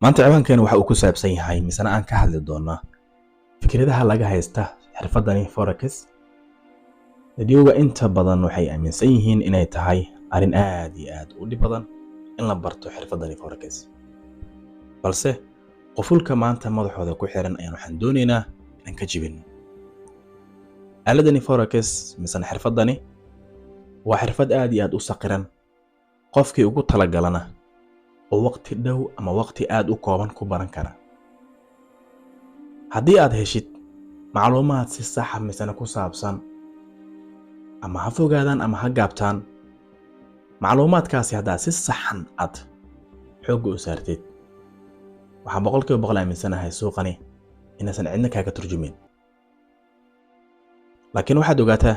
Maanta ciwaankeena waxa uu ku saabsan yahay, misena aan ka hadli doonaa, fikradaha laga haysta xirfadani forex. Dadyowga inta badan waxay aaminsan yihiin inay tahay arrin aad iyo aad u dhib badan in la barto xirfadani forex, balse qofulka maanta madaxooda ku xiran ayaan waxaan doonaynaa inaan ka jibino. Aaladani forex misena xirfadani waa xirfad aad iyo aad u saqiran, qofkii ugu talagalana oo waqti dhow ama waqti aad u kooban ku baran kara. Haddii aad heshid macluumaad si saxa misena ku saabsan, ama ha fogaadaan ama ha gaabtaan, macluumaadkaasi haddaad si saxan aad xoogga u saartid, waxaan 100% aaminsanahay suuqani inaysan cidna kaaga turjumin. Laakiin waxaad ogaataa,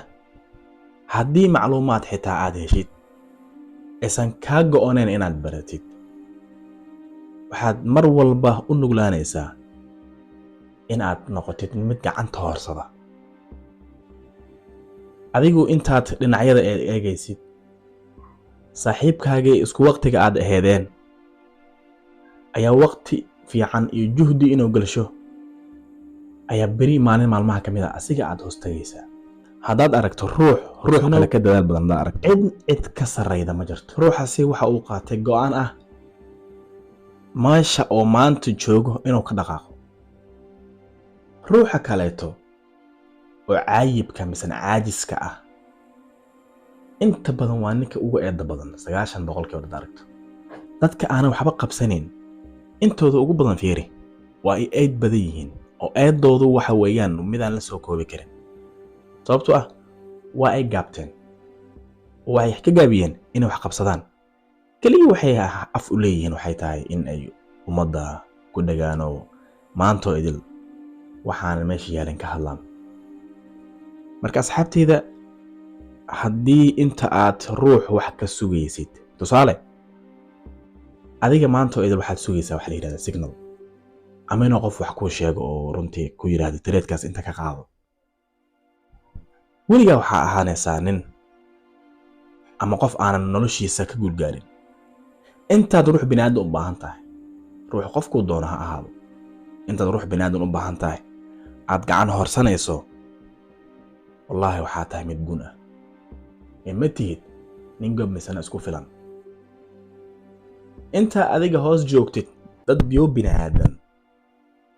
haddii macluumaad xitaa aad heshid aysan kaa go'onayn inaad baratid, waxaad mar walba u nuglaanaysaa in aad noqotid mid gacanta hoorsada. Adigu intaad dhinacyada eegaysid, saaxiibkaagii isku waqtiga aad aheedeen ayaa waqti fiican iyo juhdi inuu gelsho ayaa beri maalin maalmaha ka mid a asiga aad hoos tagaysaa. Haddaad aragto ruux ruux kale ka dadaal badan, haddaad aragto cid cid ka sarrayda, ma jirto. Ruuxaasi waxa uu qaatay go'aan ah meesha oo maanta joogo inuu ka dhaqaaqo. Ruuxa kaleeto oo caayibka misena caajiska ah inta badan waa ninka ugu eeda badan 90%. Dad aragto dadka aanan waxba qabsanayn intooda ugu badan, fiiri, waa ay eed badan yihiin oo eedoodu waxa weeyaan midaan la soo koobi karin, sababtoo ah waa ay gaabteen oo waxay ka gaabiyeen inay wax qabsadaan. Keliya waxay af u leeyihiin waxay tahay in ay ummadda ku dhagaan oo maantoo idil waxaanan meesha yaalin ka hadlaan. Marka asxaabteyda, haddii inta aad ruux wax ka sugaysid, tusaale adiga maanta oo idil waxaad sugaysaa waxa la yidhahda signal ama inuu qof wax kuu sheego oo runtii ku yidhahdo trade-kaas inta ka qaado, weligaa waxaa ahaanaysaa nin ama qof aanan noloshiisa ka guulgaarin. Intaad ruux biniaadan u baahan tahay, ruux qofkuu doono ha ahaado, intaad ruux biniaadan u baahan tahay aad gacan horsanayso, wallaahi waxaa tahay mid gun ah ee ma tihid nin gob misana isku filan. Intaa adiga hoos joogtid dad biyo biniaadan,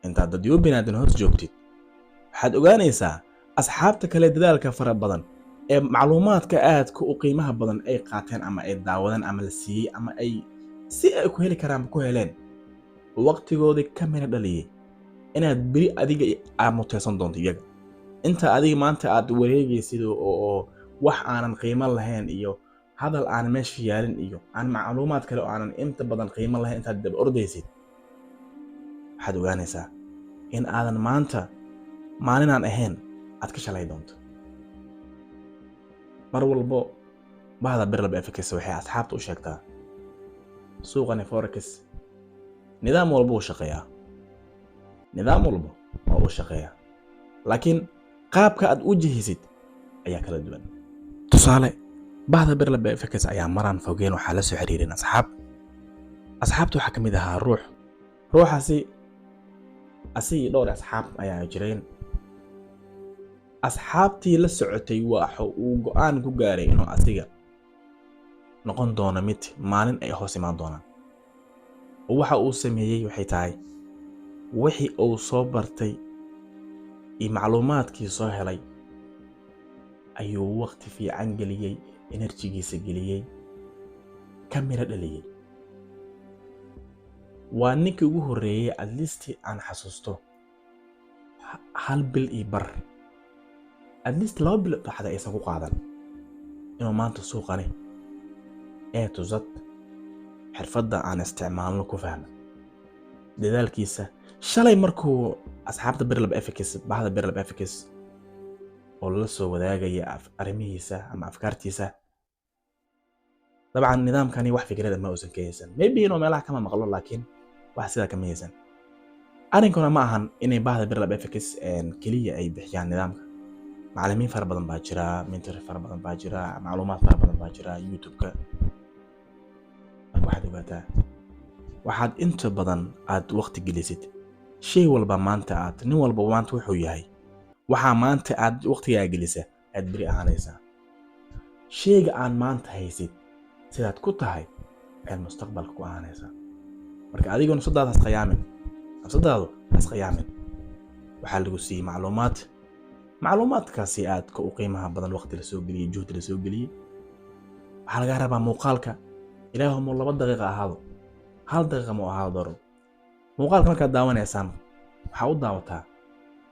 intaad dad biyo biniaadan hoos joogtid, waxaad ogaanaysaa asxaabta kale dadaalka fara badan ee macluumaadka aadka u qiimaha badan ay qaateen ama ay daawadeen ama la siiyey ama ay si ay ku heli karaan ku heleen, waqtigoodii ka mira dhaliyey, inaad beri adiga aad muteysan doonto iyaga. Inta adiga maanta aad wareegaysid oo wax aanan qiimo lahayn iyo hadal aanan meesha yaalin iyo aan macluumaad kale oo aanan inta badan qiimo lahayn intaad daba ordaysid, waxaad ogaanaysaa in aadan maanta maalinaan ahayn aad ka shalay doonto. Mar walbo bahda Birlab FX waxay asxaabta u sheegtaa, suuqani forex nidaam walba uu shaqeeyaa, nidaam walba waa uu shaqeeyaa, laakiin qaabka aad u jihisid ayaa kala duwan. Tusaale, bahda Birlab FX ayaa maraan fogeen waxaa la soo xiriireen asxaab. Asxaabta waxaa ka mid ahaa ruux. Ruuxaasi asigii dhowr asxaab ayaa jireen. Asxaabtii la socotay waxa uu go'aan ku gaaray inuu asiga noqon doono mid maalin ay hoos imaan doonaan. Oo waxa uu sameeyey waxay tahay, wixii uu soo bartay iyo macluumaadkii soo helay ayuu waqti fiican geliyey, energy-giisa geliyey, ka miro dhaliyey. Waa ninkii ugu horreeyey, at least aan xasuusto, hal bil iyo bar, at least 2 bil baxda aysan ku qaadan inuu maanta suuqani A to Z xirfadda aan isticmaalno ku fahmo. Dadaalkiisa shalay markuu asxaabta Birlab FX, bahda Birlab FX oo lala soo wadaagaya arrimihiisa ama afkaartiisa, dabcan nidaamkani wax fikrada ma uusan ka haysan. Maybe inuu meelaha kama maqlo, laakiin wax sidaa kama haysan. Arrinkuna ma ahan inay bahda Birlab FX keliya ay bixiyaan nidaamka. Macallimiin fara badan baa jira, mentor fara badan baa jira, macluumaad fara badan baa jira YouTube-ka. Marka waxaad ogaataa Waxaad inta badan aad waqti gelisid shay walba maanta aad nin walba maanta wuxuu yahay, waxaa maanta aad waqtigaa gelisa aad beri ahaanaysaa. Shayga aan maanta haysid sidaad ku tahay ayaad mustaqbalka ku ahaanaysaa. Marka adigoo nafsadaada has khiyaamin, nafsadaadu has khiyaamin. Waxaa lagu siiyey macluumaad, macluumaadkaasi aadka u qiimaha badan, waqti la soo geliyey, juhdi la soo geliyey. Waxaa lagaa rabaa muuqaalka, ilaahu muu 2 daqiiqa ahaado, 1 daqiiqa mu ahaado doro. Muuqaalka markaad daawanaysaan, waxaa u daawataa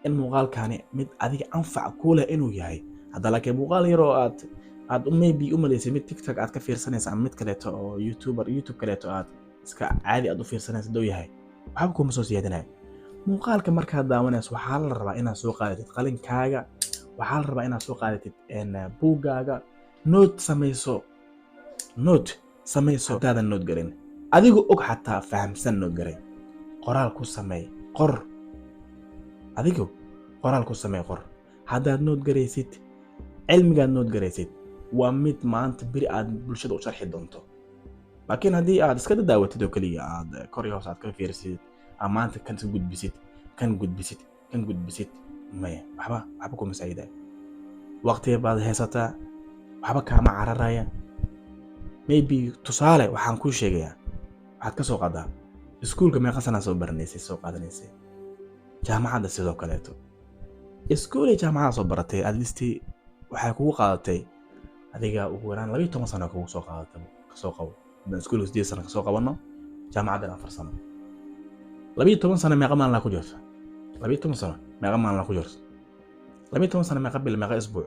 in muuqaalkani mid adiga anfac kuu leh inuu yahay. Hadda laakiin muuqaal yar oo aad maybe u malaysay mid TikTok aad ka fiirsanaysa ama mid kaleeto oo YouTuber YouTube kaleeto aad iska caadi aad u fiirsanaysa doo yahay, waxba kuma soo siyaadinayo. Muuqaalka markaad daawanayso, waxaa la rabaa inaad soo qaadatid qalinkaaga, waxaa la rabaa inaad soo qaadatid buuggaaga, note samayso, note samayso. Haddaadan note garin, adigoo og xataa fahamsan, note garay, qoraal ku sameey, qor. Adigo qoraal ku samee, qor. Haddaad note garaysid, cilmigaad note garaysid waa mid maanta beri aad bulshada u sharxi doonto. Laakiin haddii aad iska dadaawatid oo keliya aad kor iyo hoos aad ka fiirsid, aad maanta kan iska gudbisid, kan gudbisid, kan gudbisid, maya, waxba kuma saacidayo. Waqtiga baad haysataa, waxba kaama cararaya. Maybe tusaale waxaan kuu sheegayaa, waxaad ka soo qaadaa iskuulka, meeqa sanaa soo baranaysay, soo qaadanaysay? Jaamacadda sidoo kaleeto, iskuul iyo jaamacadda soo baratay, at least waxay kugu qaadatay adiga ugu yaraan 12 sano kugu soo qaadatay. Kasoo qabo haddaan iskuulka 8 sano kasoo qabanno, jaamacaddana 4 sano, 12 sano meeqa maalin ku jirta? 12 sano meeqa maalin ku jirta? 12 sano meeqa bil, meeqa isbuuc,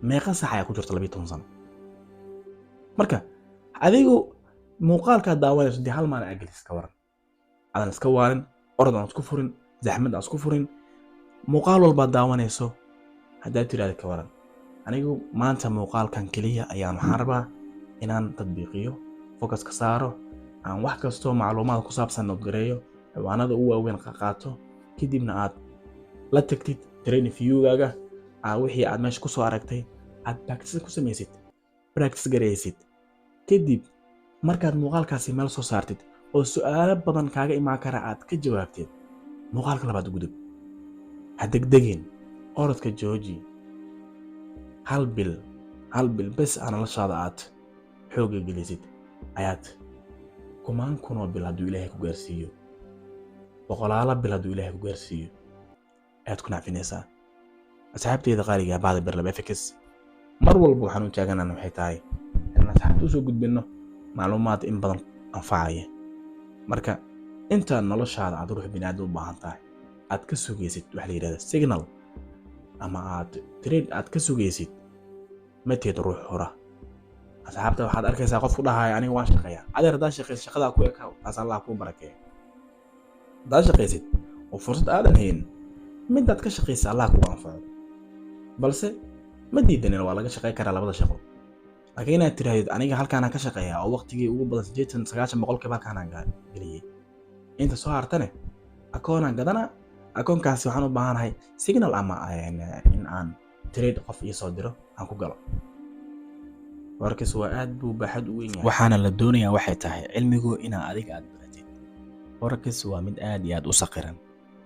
meeqa sax ayaa ku jirta 12 sano? Marka adigu muuqaalkaad daawanayso dee hal maalin aad gelis, ka waran aadan iska waalin, orod aan isku furin, zaxmad aan isku furin, muuqaal walbaad daawanayso haddaad tiraahda, ka waran anigu maanta muuqaalkan keliya ayaan waxaan rabaa inaan tadbiiqiyo, focus ka saaro, aan wax kastoo macluumaad ku saabsan note gareeyo, ciwaanada ugu waaweyn qaato, kadibna aad la tagtid TradingView-gaaga, aa wixii aad meesha kusoo aragtay aad practice ku samaysid, practice garaysid. Kadib markaad muuqaalkaasi meel soo saartid oo su'aalo badan kaaga imaan kara aad ka jawaabtid, muuqaalka labaad u gudub. Ha degdegin, orodka jooji. Hal bil, hal bil bes aa noloshaada aad xoogga gelisid ayaad kumaan kunoo bil hadduu Ilaahay ku gaarsiiyo, boqolaalo bil hadduu Ilaahay ku gaarsiiyo, ayaad ku nacfinaysaa. Asxaabteyda qaaliga, bahda Birlab FX, mar walba waxaan u taaganana waxay tahay inaan asxaabta usoo gudbinno macluumaad in badan anfacaya. Marka inta noloshaada aad ruux biniaadam u baahan tahay aad ka sugaysid waxa la yidhahda signal ama aad trade aad ka sugaysid, mateed ruux hura. Asxaabta waxaad arkaysaa qof ku dhahaya, "Aniga waan shaqeeyaa." Adeer, haddaad shaqaysid, shaqadaa ku ekaw, taas Allah kuu barakeeya. Haddaad shaqaysid oo fursad aadan haynin, midaad ka shaqaysa Allah kugu anfaco. Balse ma diidanin, waa laga shaqey karaa labada shaqo. Laakiin inaad tirahdid, "Aniga halkaanaan ka shaqeeyaa oo waqtigii ugu badan 80, 90% halkaanaan geliyey, inta soo hartane akoonaan gadanaa, akoonkaasi waxaan u baahanahay signal ama in aan trade qof ii soo diro aan ku galo." Warkiis waa aad buu baaxad u weyn yahay, waxaana la doonayaa waxay tahay cilmigu inaa adiga aad baratid. Forex waa mid aad iyo aad u saqiran,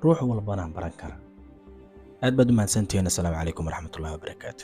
ruux walbana baran kara. Aad baad u mahadsantihiin. Assalaamu calaykum waraxmatullahi wabarakaatu.